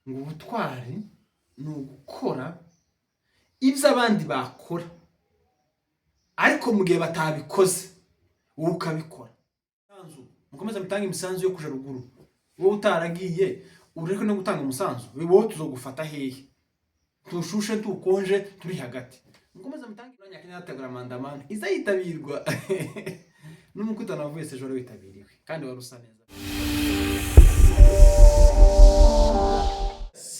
Ngo ubutwari ni ugukora ibyo abandi bakora, ariko mu gihe batabikoze wowe ukabikora. Mukomeze mutange imisanzu yo kuja ruguru. Wowe utaragiye, ureke no gutanga umusanzu. Wowe tuzogufata hehe? Tushushe, tukonje, turi hagati. Mukomeze mutange. Kenya yategura maandamano iza yitabirwa n'umukutano wavuye ejo wari witabiriwe kandi wari usa neza.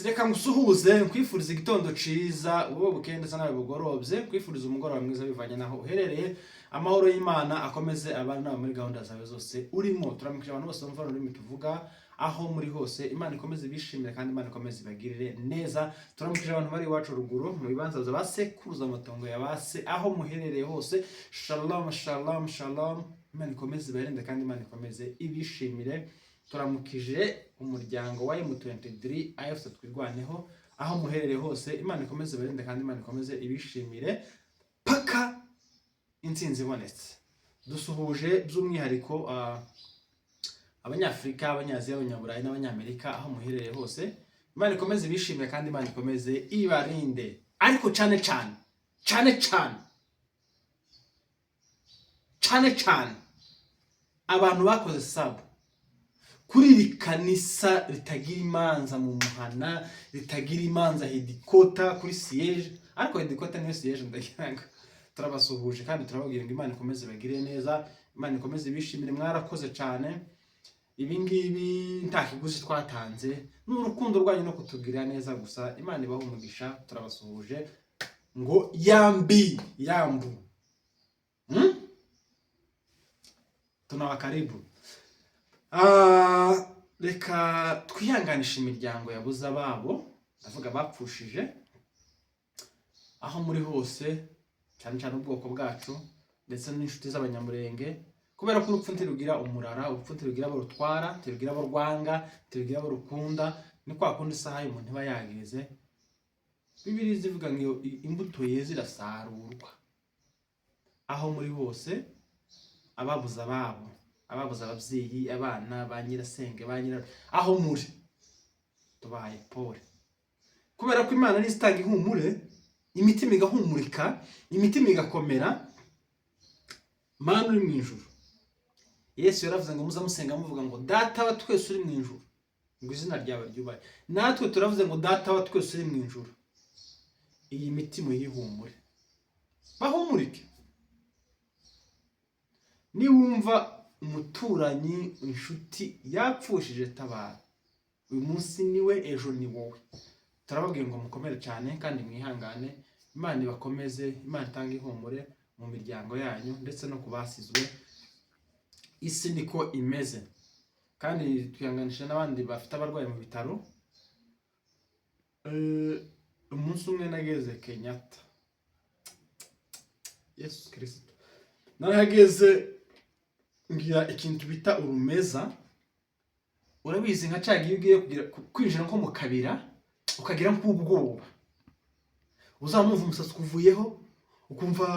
Reka ngusuhuze, nkwifuriza igitondo ciza, wowe bukeye ndetse nawe bugorobye, nkwifuriza umugoroba mwiza bivanye naho uherereye. Amahoro y'Imana akomeze abane nawe muri gahunda zawe zose urimo. Turamukije abantu bose bumva ururimi tuvuga aho muri hose. Imana ikomeze ibishimire kandi Imana ikomeze ibagirire neza. Turamukije abantu bari iwacu ruguru mu bibanza bya ba sekuruza, amatongo ya ba se, aho muherereye hose. Shalom, shalom, shalom. Imana ikomeze ibarinde kandi Imana ikomeze ibishimire. Turamukije umuryango wa M23 AFC Twirwaneho aho muherereye hose. Imana ikomeze ibarinde kandi Imana ikomeze ibishimire paka intsinzi ibonetse. Dusuhuje by'umwihariko Abanyafurika, Abanyaziya, Abanyaburayi n'Abanyamerika aho muherereye hose. Imana ikomeze ibishimire kandi Imana ikomeze ibarinde, ariko cyane cyane, cyane cyane, cyane cyane abantu bakoze sub kuri iri kanisa ritagira imanza mu muhana, ritagira imanza headquarter kuri siège, ariko headquarter niyo siège. Ndagira ngo turabasuhuje kandi turababwira ngo Imana ikomeze ibagire neza, Imana ikomeze ibishimire. Mwarakoze cyane. Ibi ngibi nta kiguzi twatanze, ni urukundo rwanyu no kutugirira neza gusa. Imana ibahe umugisha. Turabasuhuje ngo yambi yambu, Tunawakaribu. Reka twihanganishe imiryango yabuze ababo, ndavuga bapfushije, aho muri hose, cyane cyane ubwoko bwacu ndetse n'inshuti z'Abanyamurenge, kubera ko urupfu ntirugira umurara, urupfu ntirugira abo rutwara, ntirugira abo rwanga, ntirugira abo rukunda. Ni kwa kundi isaha y'umuntu iba yageze. Bibiliya zivuga ngo iyo imbuto yeze irasarurwa. Aho muri hose, ababuze ababo, ababuze ababyeyi, abana, ba nyirasenge, ba nyira, aho muri, tubahaye pole, kubera ko Imana niyo itanga ihumure, imitima igahumurika, imitima igakomera. Mana uri mu ijuru, Yesu yaravuze ngo muze musenga muvuga ngo: "Data wa twese uri mu ijuru, ngo izina ryawe ryubahe." Natwe turavuze ngo: "Data wa twese uri mu ijuru, iyi mitima uyihumure, bahumurike." Niwumva umuturanyi, inshuti yapfushije, tabara. Uyu munsi niwe, ejo ni wowe. Turababwira ngo mukomere cyane kandi mwihangane. Imana ibakomeze, Imana itange ihumure mu miryango yanyu ndetse no ku basizwe. Isi niko imeze. Kandi twihanganisha n'abandi bafite abarwayi mu bitaro. Umunsi umwe nageze Kenyatta, Yesu Kirisito, narahageze ngira ikintu bita urumeza. Urabizi, nka cya gihe ugiye kwinjira nko mu kabira, ukagira nk'ubwoba, uzamumva umusatsi ukuvuyeho, ukumva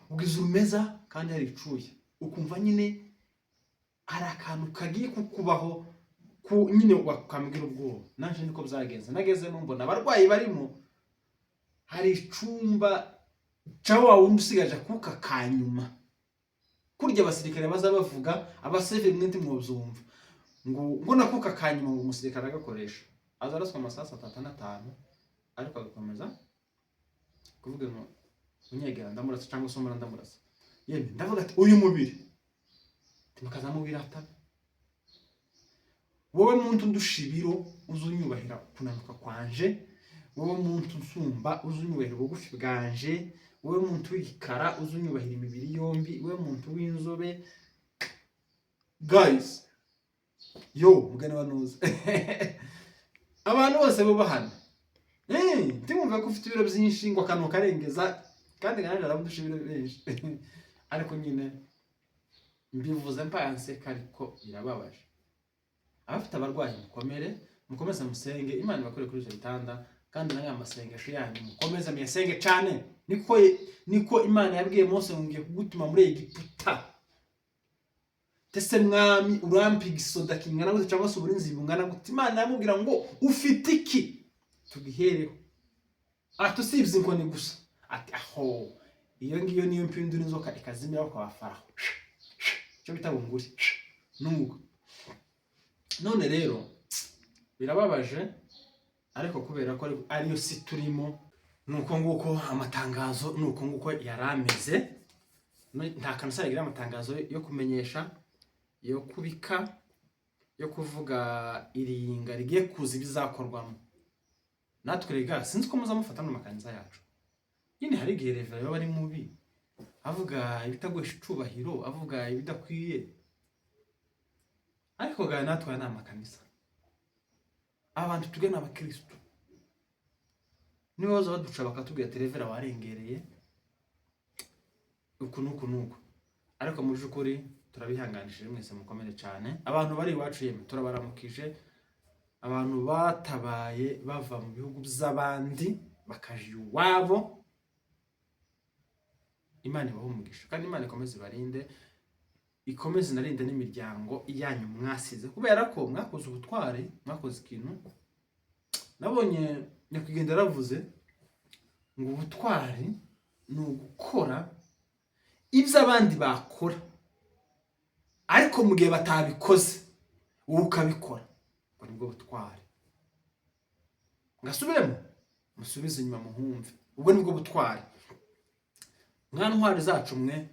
ugize urumeza kandi hari icuya, ukumva nyine hari akantu kagiye kukubaho ku nyine wakambwira ubwoba. Naje niko byagenze. Nagezemo mbona abarwayi barimo, hari icumba cya wa wundi usigaje akuka ka nyuma. Kurya abasirikare baza bavuga, abasivili mwe ntimwobyumva, ngo nakuka ka nyuma, ngo umusirikare agakoresha, aza araswa amasasu atatu n'atanu, ariko agakomeza kuvuga ngo: "Unyegera ndamurasa, cyangwa se umura ndamurasa." Yemwe, ndavuga ati: "Uyu mubiri ntimukazamuwiratana." Wowe muntu ndusha ibiro, uzi unyubahira kunanuka kwanje. Wowe muntu nsumba, uzi unyubahira ubugufi bwanje. Wowe muntu w'igikara, uzi unyubahira imibiri yombi. Wowe muntu w'inzobe, guys, yo mugani wa nuza, abantu bose bubahana. Ntimwumve ko ufite ibiro byinshi ngo akantu karengeza, kandi nanjye aramudusha ibiro byinshi. Ariko nyine mbivuze mbaye nseka, ariko birababaje. Abafite abarwayi, mukomere, mukomeze musenge, Imana ibakure kuri ibyo bitanda. Kandi nayo amasengesho yanyu mukomeze muyasenge cyane. Niko Imana yabwiye Mose ngo: "Ngiye kugutuma muri Egiputa." Ese Mwami, urampa igisoda kingana gute, cyangwa se uburinzi bungana gute? Imana yamubwira ngo: "Ufite iki?" Tugihereho. Ati usibye inkoni gusa. Ati aho iyo ngiyo niyo mpindura inzoka ikazimira kwa Faraho, icyo bita bunguri. Nuko none rero birababaje, ariko kubera ko ariyo si turimo, ni uko nguko amatangazo, ni uko nguko yari ameze. Nta kanisa yagira amatangazo yo kumenyesha, yo kubika, yo kuvuga iringa rigiye kuza, ibizakorwamo. Natwe rega sinzi ko muza mufata mu makanisa yacu nyine, hari igihe reverend yaba ari mubi, avuga ibitaguhesha icubahiro, avuga ibidakwiye, ariko ga natwe aya ni amakanisa, abantu tugana abakristo. Niba baza baduca bakatubwira ati reverend warengereye uku n'uku n'uku. Ariko mu by'ukuri turabihanganishije mwese, mukomere cyane. Abantu bari iwacu, yemwe turabaramukije, abantu batabaye bava mu bihugu by'abandi bakaja iwabo, Imana ibahe umugisha kandi Imana ikomeze ibarinde, ikomeze inarinde n'imiryango yanyu mwasize, kubera ko mwakoze ubutwari, mwakoze ikintu. Nabonye nyakwigendera yaravuze ngo ubutwari ni ugukora ibyo abandi bakora, ariko mu gihe batabikoze wowe ukabikora, ubwo nibwo butwari. Ngasubiremo, musubize inyuma muhumve, ubwo nibwo butwari. Mwa ntwari zacu mwe,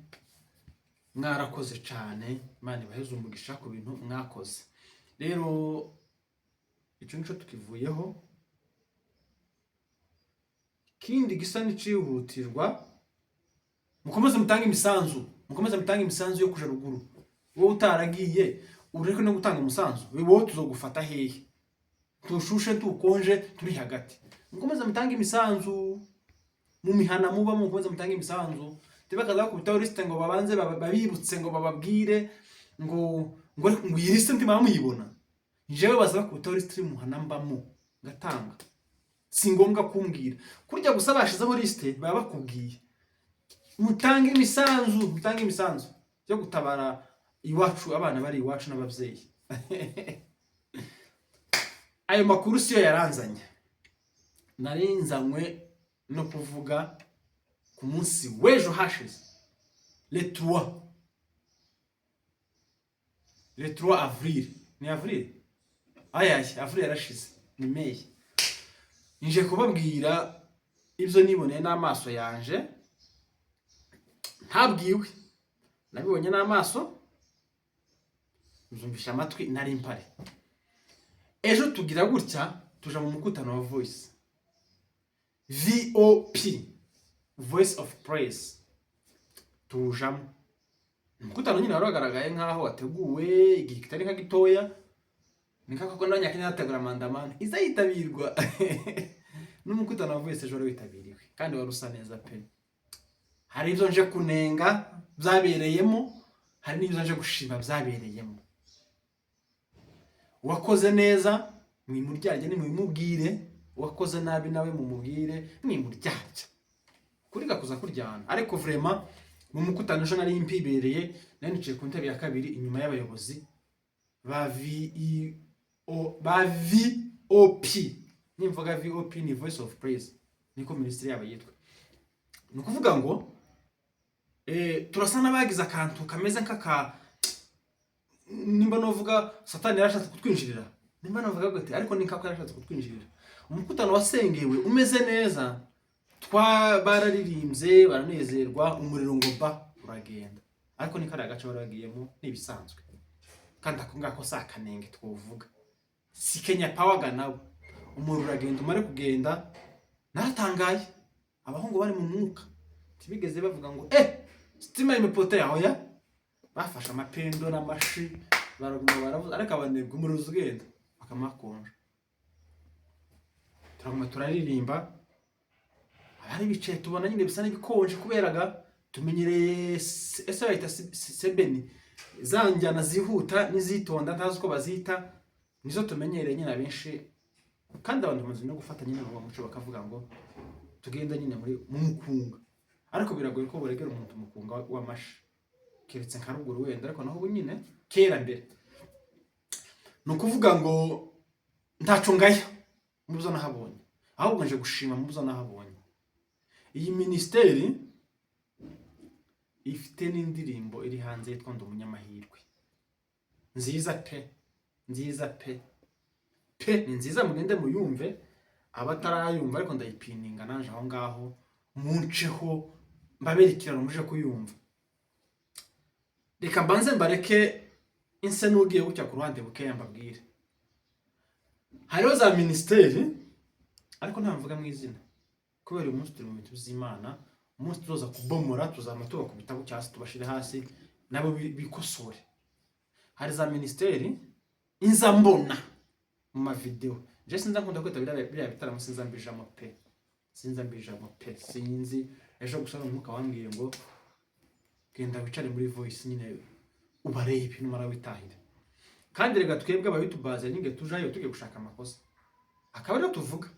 mwarakoze cyane, Imana ibaheze umugisha ku bintu mwakoze. Rero icyo nicyo tukivuyeho. Ikindi gisa n'icihutirwa, mukomeze mutange imisanzu, mukomeze mutange imisanzu yo kuja ruguru. Wowe utaragiye, ureke no gutanga umusanzu, wowe tuzogufata hehe? Tushushe, tukonje, turi hagati. Mukomeze mutange imisanzu mu mihana mubamo, mukomeze mutange imisanzu. Ntibakaza bakubitaho lisite ngo babanze babibutse, ngo bababwire ngo iyi lisite ntimaba muyibona. Jewe baza bakubitaho lisite iri mu muhana mbamo, ngatanga. Si ngombwa kumbwira kurya gusa, bashizeho lisite baba bakubwiye. Mutange imisanzu, mutange imisanzu yo gutabara iwacu, abana bari iwacu n'ababyeyi. Ayo makuru siyo yaranzanye, narinzanywe no kuvuga ku munsi w'ejo hashize, le 3 avril. Ni avril? Ayaye, avril yarashize, ni mai. Nje kubabwira ibyo niboneye n'amaso yanje, ntabwiwe, nabibonye n'amaso, nzumvisha amatwi, nari mpari. Ejo tugira gutya tuja mu mukutano wa Voice, VOP, Voice of Praise, tujamo. Umukutano nyine wari wagaragaye nk'aho wateguwe igihe kitari nka gitoya, ni nk'ako ko n'Abanyakenya bategura maandamano iza yitabirwa. N'umukutano wa Voice ejo wari witabiriwe kandi wari usa neza pe. Hari ibyo nje kunenga byabereyemo, hari n'ibyo nje gushima byabereyemo. Uwakoze neza mwimuryarya nimubimubwire, uwakoze nabi nawe mumubwire mwimuryarya, kuri gakuza kuryana. Ariko vraiment mu mukutano ejo nari mpibereye, nari nicaye ku ntebe ya kabiri inyuma y'abayobozi ba VEO, ba VOP. Nimvuga VOP ni Voice of Praise, niko minisitiri yabo yitwa. Ni ukuvuga ngo turasa n'abagize akantu kameze nk'aka, nimba novuga Satani yarashatse kutwinjirira, nimba novuga gute, ariko ni nkako yarashatse kutwinjirira. Umukutano wasengewe umeze neza, twa bararirimbye baranezerwa, umuriro ngo ba uragenda. Ariko ni kariya gace bari bagiyemo, ni ibisanzwe, kandi ako ngako si akanenge twovuga, si Kenya Power nabo. Umuriro uragenda, umare kugenda naratangaye, abahungu bari mu mwuka ntibigeze bavuga ngo stima imepotea, oya. Bafashe amapendo n'amashi baraguma baravuza, ariko abanebwe, umuriro uza ugenda bakamakonja. Turaguma turaririmba, abari bicaye tubona nyine bisa n'ibikonje, kuberaga tumenyereye ese bayita sebeni, za njyana zihuta n'izitonda, ntazi uko bazita, nizo tumenyereye nyine abenshi. Kandi abantu bamaze no gufata nyine uwo muco, bakavuga ngo tugenda nyine muri mu mukunga, ariko biragoye ko buregera umuntu umukunga w'amashi, keretse nka ruguru wenda, ariko naho ubu nyine kera mbere. Ni ukuvuga ngo ntaco ngaya mu byo nahabonye, ahubwo Ahubwo nje gushima muzo nahabonye. Iyi minisiteri ifite n'indirimbo iri hanze yitwa Ndi Umunyamahirwe, nziza pe, nziza pe pe, ni nziza, mugende muyumve abatarayumva. Ariko ndayipininga naje aho ngaho munceho mbaberekera muje kuyumva. Reka mbanze mbareke inse n'ugiye gutya ku ruhande bukeya, mbabwire. Hariho za minisiteri, ariko nta mvuga mu izina kubera uyu munsi turi mu bintu by'Imana. Umunsi tuzoza kubomora, tuzama tubakubita gutya hasi, tubashire hasi nabo bikosore. Hari za minisiteri inza mbona mu mavideo. Je sinza nkunda kwita biriya bitaramo, sinza mbijamo pe, sinza mbijamo pe, sinzi. Ejo gusa n'umwuka wambwiye ngo genda wicare muri voice nyine ubarebe, numara witahire. Kandi rega twebwe aba youtubers nyine tujayo tugiye gushaka amakosa, akaba ariyo tuvuga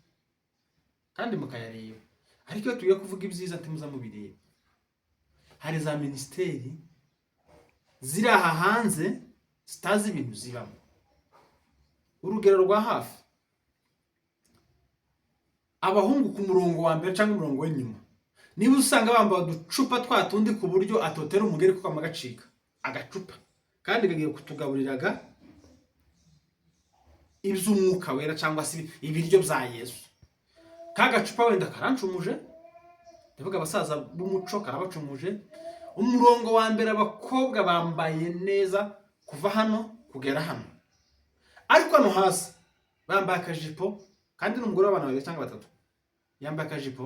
kandi mukayareba, ariko iyo tugiye kuvuga ibyiza ntimuza mubireba. Hari za minisiteri ziri aha hanze zitazi ibintu zibamo. Urugero rwa hafi, abahungu ku murongo wa mbere cyangwa umurongo w'inyuma, niba usanga bambaye uducupa twa tundi ku buryo atotera umugeri kuko agacika agacupa, kandi kagiye kutugaburiraga iby'umwuka wera cyangwa se ibiryo bya Yesu, ka gacupa wenda karancumuje, ndavuga abasaza b'umuco, karabacumuje. Umurongo wa mbere, abakobwa bambaye neza kuva hano kugera hano, ariko hano hasi bambaye akajipo, kandi n'umugore w'abana babiri cyangwa batatu yambaye akajipo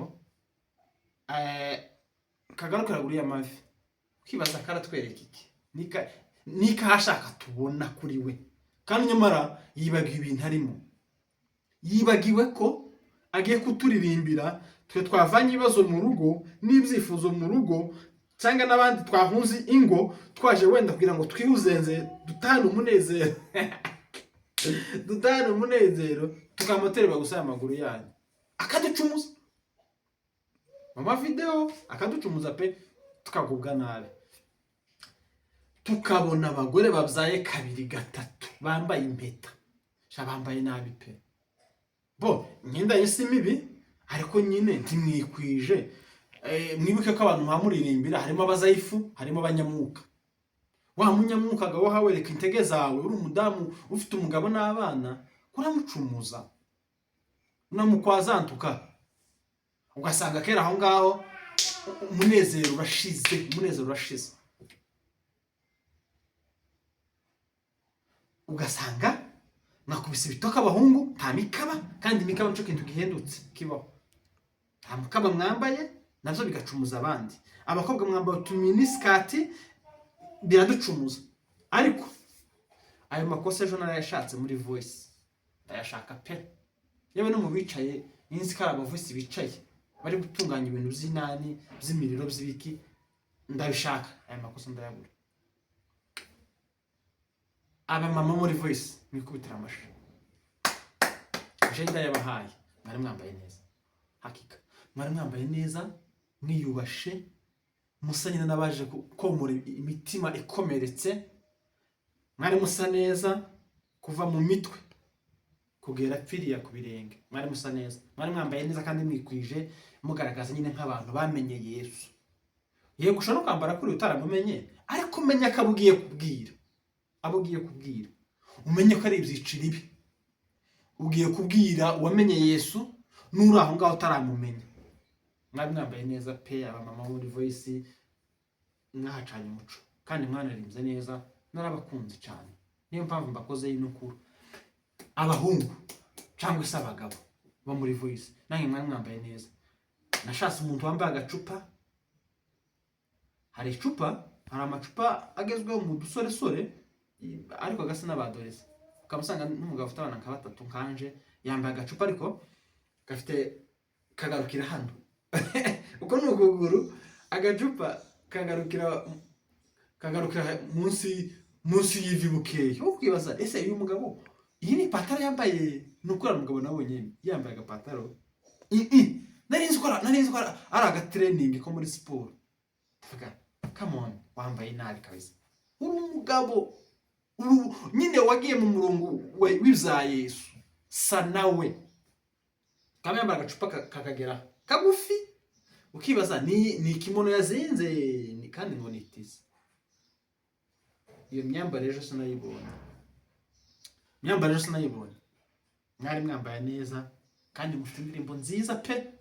kagarukira kuri amavi. Ukibaza karatwereka iki? Nika ashaka tubona kuri we, kandi nyamara yibagiwe ibintu arimo, yibagiwe ko agiye kuturirimbira twe twavanye ibibazo mu rugo n'ibyifuzo mu rugo, cyangwa n'abandi twahunze ingo, twaje wenda kugira ngo twihuzenze, dutahane umunezero, dutahane umunezero, tukamutereba gusa aya maguru yanyu akaducumuza mu mavideo, akaducumuza pe, tukagubwa nabi. Tukabona abagore babyaye kabiri, gatatu, bambaye impeta sha, bambaye nabi pe. Bo imyenda ye si mibi, ariko nyine ntimwikwije. Mwibuke ko abantu muhamuririmbira harimo abazayifu, harimo abanyamwuka. Wa munyamwuka ga wowe wereka intege zawe, uri umudamu ufite umugabo n'abana, uramucumuza, unamukwazantuka, ugasanga kera aho ngaho umunezero urashize, umunezero urashize. Ugasanga mwakubise ibitoka abahungu, nta mikaba, kandi imikaba nicyo kintu gihendutse kibaho, nta mukaba mwambaye, nabyo bigacumuza abandi. Abakobwa mwambaye utuminiskirt, biraducumuza. Ariko ayo makosa ejo narayashatse muri voice, ndayashaka pe. Yewe no mu bicaye, ninzi ko ari aba voice bicaye bari gutunganya ibintu by'inani, by'imiriro, by'ibiki, ndabishaka aya makosa ndayabura. Abamama muri voice, mwikubitira amashi, je ndayabahaye. Mwari mwambaye neza, hakika mwari mwambaye neza, mwiyubashe, musa nyine n'abaje komora imitima ikomeretse. Mwari musa neza kuva mu mitwe kugera pfiriya ku birenge, mwari musa neza, mwari mwambaye neza kandi mwikwije, mugaragaza nyine nk'abantu bamenye Yesu. Yego, ushobora no kwambara kuri utaramumenye, ariko umenya ko abo ugiye kubwira, abo ugiye kubwira umenye ko ari ibyiciro ibi ugiye kubwira, uwamenye Yesu n'uri aho ngaho utaramumenya. Mwari mwambaye neza pe. Abamama bo muri voice mwahacanye umuco kandi mwanarimbye neza, narabakunze cyane, niyo mpamvu mbakoze ino nkuru. Abahungu cyangwa se abagabo bo muri voice, nange mwari mwambaye neza. Nashatse umuntu wambaye agacupa. Hari icupa, hari amacupa agezweho mu dusoresore ariko agasa n'abadoreza, ukaba usanga n'umugabo ufite abana nka batatu nkanje yambaye agacupa, ariko gafite kagarukira hano, uko ni ukuguru, agacupa kagarukira munsi y'ivi bukeya. Ukibaza ese uyu mugabo iyi ni ipataro yambaye? Ni uko uriya mugabo nabonye yambaye agapataro, nari nzi ko ari agatraining ko muri siporo. Ndavuga, come on, wambaye nabi kabisa, uri umugabo, nyine wagiye mu murongo w'ibya Yesu, sa nawe. Kaba yambara agacupa kakagera kagufi, ukibaza ni ikimono yazinze, kandi ngo ni tissu. Iyo myambarire ejo sinayibonye, imyambarire ejo sinayibonye. Mwari mwambaye neza kandi mufite indirimbo nziza pe.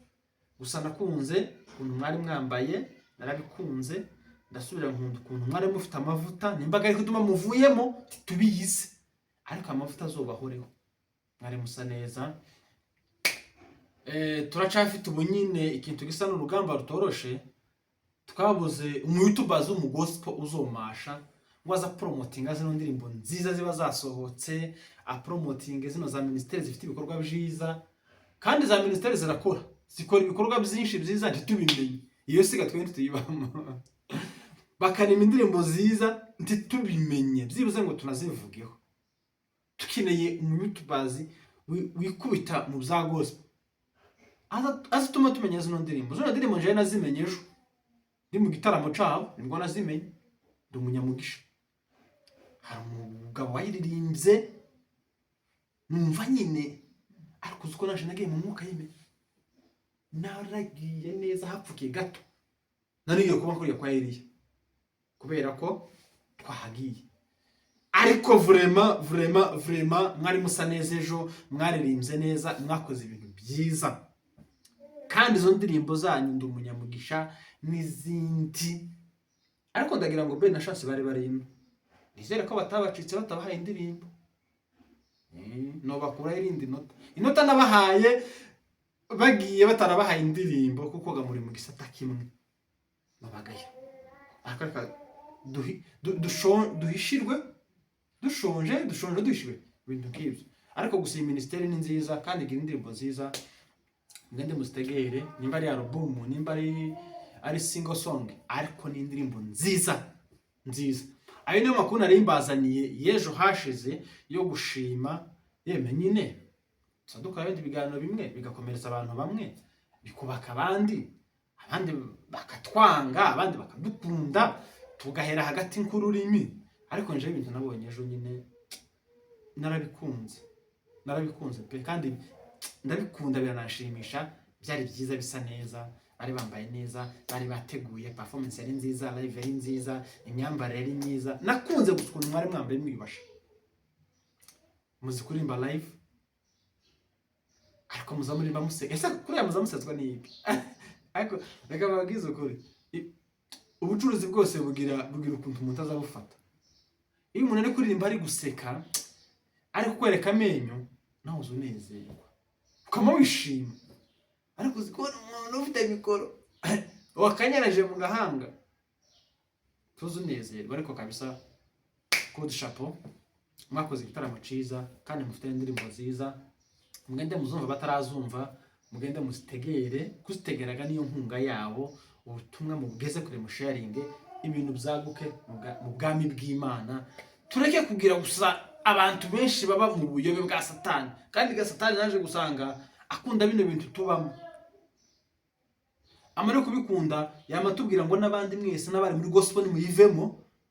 Gusa nakunze ukuntu mwari mwambaye, narabikunze. Ndasubira nkunda ukuntu mwari mufite amavuta. Nimbaga ariko ituma muvuyemo tubiyize, ariko amavuta azobahoreho. Mwari musa neza. Turacafite ubu nyine ikintu gisa n'urugamba rutoroshe. Twabuze umuyutubazi w'umugospel uzomasha ngo aza promotinga zino ndirimbo nziza ziba zasohotse, apromotinga zino za minisiteri zifite ibikorwa byiza. Kandi za minisiteri zirakora, zikora ibikorwa byinshi byiza ntitubimenye. Iyo siga twe ntituyibamo, bakarema indirimbo nziza ntitubimenye byibuze ngo tunazivugeho. Dukeneye umuyutubazi wikubita mu bya gospel, azatuma tumenya zino ndirimbo. Zino ndirimbo njyewe nazimenye ejo ndi mu gitaramo cabo, nibwo nazimenye. Ndi umunyamugisha. Hari umugabo wayiririmbye numva nyine, ariko uzi ko naje nagiye mu mwuka yime, naragiye neza hapfukiye gato narigiye kuba nkuriye kwa Eliya kubera ko twahagiye. Ariko vraiment, vraiment, vraiment, mwari musa neza ejo, mwaririmbye neza, mwakoze ibintu byiza. Kandi izo ndirimbo zanyu, Ndi Umunyamugisha n'izindi, ariko ndagira ngo Ben na Chance bari barimo, nizere ko batabacitse batabahaye indirimbo. Nobakuraho irindi nota, inota nabahaye bagiye batarabahaye indirimbo, kuko ga muri mu gisata kimwe nabagaya. Ariko reka duhishirwe, dushonje, dushonje duhishiwe, ibintu nk'ibyo. Ariko gusa iyi minisiteri ni nziza kandi igira indirimbo nziza. Mugende muzitegere, nimba ari album, nimba ari single song, ariko ni indirimbo nziza nziza. Ayo niyo makuru nari mbazaniye y'ejo hashize yo gushima. Yeme nyine tuba dukora ibindi biganiro bimwe bigakomeretsa abantu bamwe, bikubaka abandi, abandi bakatwanga, abandi bakadukunda, tugahera hagati nk'ururimi. Ariko njewe ibintu nabonye ejo nyine narabikunze, narabikunze pe, kandi ndabikunda, biranashimisha. Byari byiza, bisa neza, bari bambaye neza, bari bateguye, performance yari nziza, live yari nziza, imyambarire yari myiza. Nakunze gusa ukuntu mwari mwambaye mwiyubashe, muzi kuririmba live, ariko muza murimba museka. Ese kuriya muza musetswa n'iki? Ariko reka bababwize ukuri, ubucuruzi bwose bugira ukuntu umuntu azabufata. Iyo umuntu ari kuririmba ari guseka, ari kukwereka amenyo, nawe uza unezerwa, ukaba wishima. Ariko uzi kubona umuntu ufite mikoro wakanyaraje mu gahanga, tuzi unezerwa. Ariko kabisa, coup de chapeau, mwakoze igitaramo cyiza kandi mufite n'indirimbo nziza. Mugende muzumva, batarazumva mugende muzitegere. Kuzitegeraga niyo nkunga yabo. Ubutumwa mubugeze kure, musharinge, ibintu byaguke mu bwami bw'Imana. Tureke kugira gusa abantu benshi baba mu buyobe bwa Satani. Kandi ga Satani naje gusanga akunda bino bintu tubamo. Amara kubikunda yama atubwira ngo n'abandi mwese n'abari muri gospel nimuyivemo,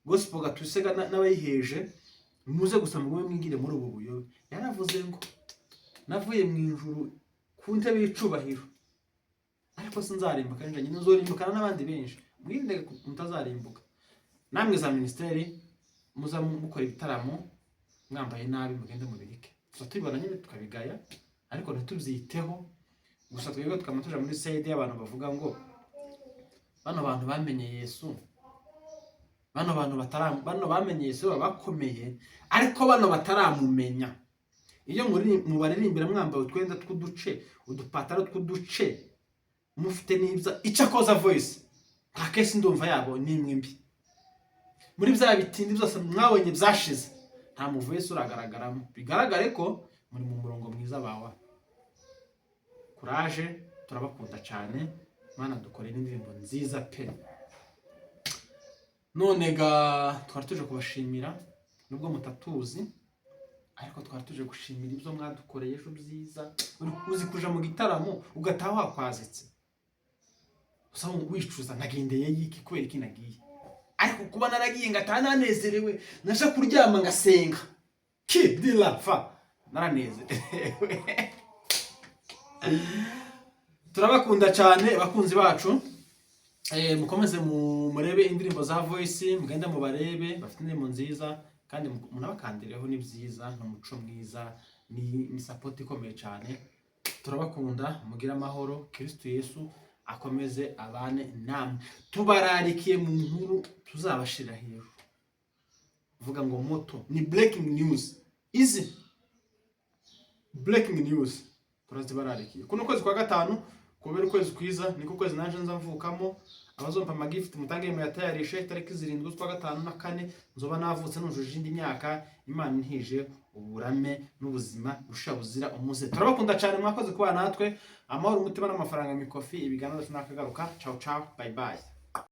gospel gatusega n'abayiheje, muze gusa mugume mwigire muri ubu buyobe. Yaravuze ngo navuye mu ijuru ku ntebe y'icubahiro, ariko sinzarimbuka nyine, nzorimbukana n'abandi benshi. Mwirinde mutazarimbuka. Namwe za minisiteri muza mukora ibitaramo mwambaye nabi, mugende mubirike. Tuza tubibona nyine tukabigaya, ariko ntitubyiteho. Gusa twebwe tukaba tuja muri side y'abantu bavuga ngo bano bantu bamenye Yesu, bano bantu batara, bano bamenye Yesu baba bakomeye, ariko bano bataramumenya, iyo muri mubaririmbira mwambaye utwenda tw'uduce, udupataro tw'uduce, mufite n'ibyo icyakoza voice, nta case ndumva yabo n'imwe mbi. Muri bya bitindi byose mwabonye byashize, nta muvoice uragaragaramo. Bigaragare ko muri mu murongo mwiza bawa. Kuraje, turabakunda cyane. Mana, dukore n'indirimbo nziza pe. None ga twari tuje kubashimira nubwo mutatuzi, ariko twari tuje gushimira ibyo mwadukoreye ejo byiza. Uzi kuja mu gitaramo ugataha wakwazitse, usa wicuza, nagendeye yiki, kubera iki nagiye? Ariko kuba naragiye ngataha nanezerewe, naje kuryama ngasenga ki fa naranezerewe. Turabakunda cyane, bakunzi bacu. Mukomeze murebe indirimbo za Voice, mugende mubarebe, bafite indirimbo nziza kandi munabakandireho, ni byiza, ni umuco mwiza, ni support ikomeye cyane. Turabakunda, mugire amahoro, Kristo Yesu akomeze abane namwe. Tubararikiye mu nkuru tuzabashira hejuru, vuga ngo moto ni breaking news. Izi breaking news turazibararikiye. Kuno kwezi kwa gatanu kubera ukwezi kwiza, niko kwezi naje nza mvukamo. Abazompa amagift mutange muyatayarishe. Itariki 7 z'ukwa gatanu na kane nzoba navutse, nujuje indi myaka, Imana intije uburame n'ubuzima busha buzira umuze. Turabakunda cyane, mwakoze kubana natwe. Amahoro, umutima n'amafaranga, mikofi, ibiganiro n'akagaruka. Ciao ciao, bye bye.